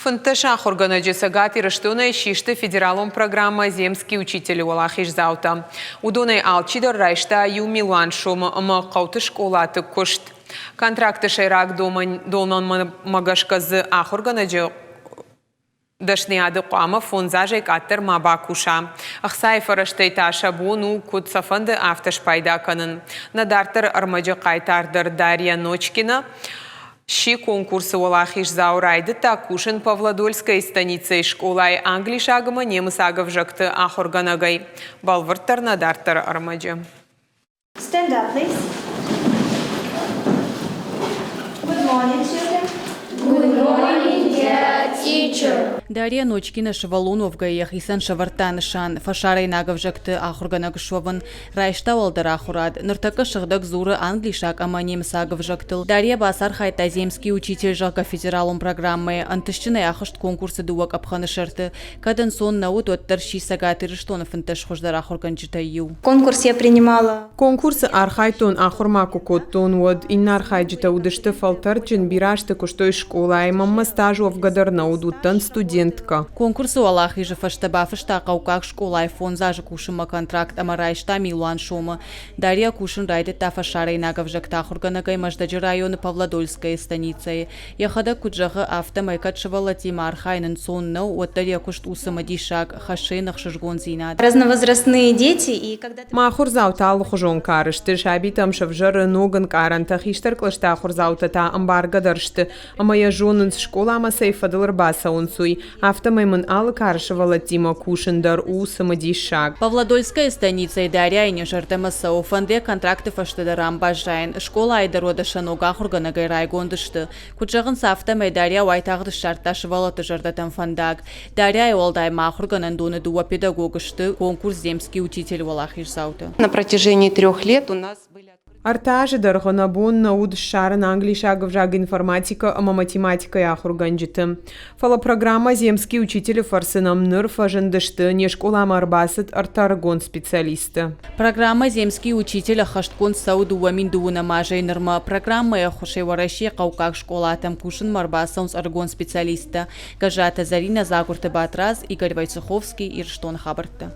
15 ахуыргӕнӕджы Цӕгат Ирыстонӕй систы федералон программӕ «Земский учитель»-ы уӕлахиздзаутӕ. Уыдонӕй алчидӕр райста иу милуан сомы ӕмӕ хъӕуты скъолаты куыст. Контракты сӕйраг домӕнмӕ гӕсгӕ дзы ахуыргӕнӕджы дӕсныйады хъуамӕ фондз азӕй къаддӕр ма бакуса. Ӕхцайы фӕрӕзтӕй та сӕ бон у, куыд сӕ фӕнды, афтӕ спайда кӕнын. Нӕ дарддӕры ӕрмӕджы хъайтар дӕр Дарья Ночкина сси конкурсы уӕлахиздзау. Райдыдта кусын Павлодольскӕйы станицӕйы скъолайы англисаг ӕмӕ немыцаг ӕвзӕгты ахуыргӕнӕгӕй. Бӕлвырддӕр нӕ дарддӕры ӕрмӕджы. Stand up, please. Good morning, children. Good morning, dear teacher. Дарья Ночкина сывӕллон уӕвгӕйӕ йӕхицӕн сӕвӕрдта нысан фӕсарӕйнаг ӕвзӕгты ахуыргӕнӕг суӕвын. Райста уӕлдӕр ахуырад. Ныртӕккӕ сыгъдӕг дзуры англисаг ӕмӕ немыцаг ӕвзӕгтыл. Дарья бацархайдта Земский учитель, зӕгъгӕ, федералон программӕйы. Ӕнтыстджынӕй ахызт конкурсы дыууӕ къӕпхӕны сӕрты. Кӕд ӕнцон нӕ уыд, уӕддӕр сси Цӕгат Ирыстоны 15 хуыздӕр ахуыргӕнджытӕй иу. Конкурс я принимала. Конкурсы архайдтон, ахуыр ма куы кодтон, уӕд. Иннӕ архайджытӕ уыдысты фӕлтӕрдджын, бирӕ азты куыстой скъолайы. Мӕнмӕ стаж уӕвгӕ дӕр нӕ уыд, уыдтӕн студенткӕ. Конкурсы уӕлахизы фӕстӕ бафыста хъӕуккаг скъолайы фондз азы кусынмӕ контракт ӕмӕ райста милуан сомы. Дарья кусын райдыдта фӕсарӕйнаг ӕвзӕгты ахуыргӕнӕгӕй Мӕздӕджы районы Павлодольскӕйы станицӕйы. Йӕхӕдӕг куыд зӕгъы, афтӕмӕй кӕд сывӕллӕттимӕ архайын ӕнцон нӕу, уӕддӕр йӕ куыст у цымыдисаг, хӕссы йын ӕхсызгондзинад. Разновозрастные дети и когда Мӕ ахуырдзаутӕ алыхуызон кары сты, сабитӕм сӕвзӕры ног ӕнкъарӕнтӕ, хистӕр кълӕсты ахуырдзаутӕ та ӕмбаргӕдӕр сты ӕмӕ йӕ зонынц, скъоламӕ цӕй фӕдыл ӕрбацӕуынц, уый. Афтӕмӕй мын алы кары сывӕллӕттимӕ кусын дӕр у цымыдисаг. Павлодольская станицӕйы Дарьяйы не зӕрдӕмӕ цӕуы, фӕнды йӕ контракты фӕстӕ дӕр ам баззайын. Скъолайы дӕр уӕдӕ сӕ ног ахуыргӕнӕгӕй райгонд сты. Куыд зӕгъынц, афтӕмӕй Дарья уайтагъд ссардта сывӕллӕтты зӕрдӕтӕм фӕндаг. Дарьяйы уӕлдай ма ахуыргӕнӕндоны дыууӕ педагогы сты конкурс «Земский учитель» уӕлахиздзаутӕ. На протяжении трех лет у нас были Ӕртӕ азы дӕргъы нӕ бон нӕ уыд ссарын англисаг ӕвзаг информатикӕ ӕмӕ математикӕйы ахуыргӕнджыты. Фӕлӕ программӕ «Земский учитель»-ы фӕрцы нӕм ныр фӕзындысты, не скъоламӕ ӕрбацыд ӕртӕ ӕрыгон специалисты. Программӕ «Земский учитель» ӕххӕстгонд цӕуы 2012 азӕй нырмӕ. Программӕйы ӕххуысӕй Уӕрӕсейы хъӕуккаг скъолатӕм кусынмӕ ӕрбацӕуынц ӕрыгон специалисттӕ. Гӕззаты Зӕринӕ, Дзагуырты Батрадз, Игорь Войцеховский, Ирыстоны хабӕрттӕ.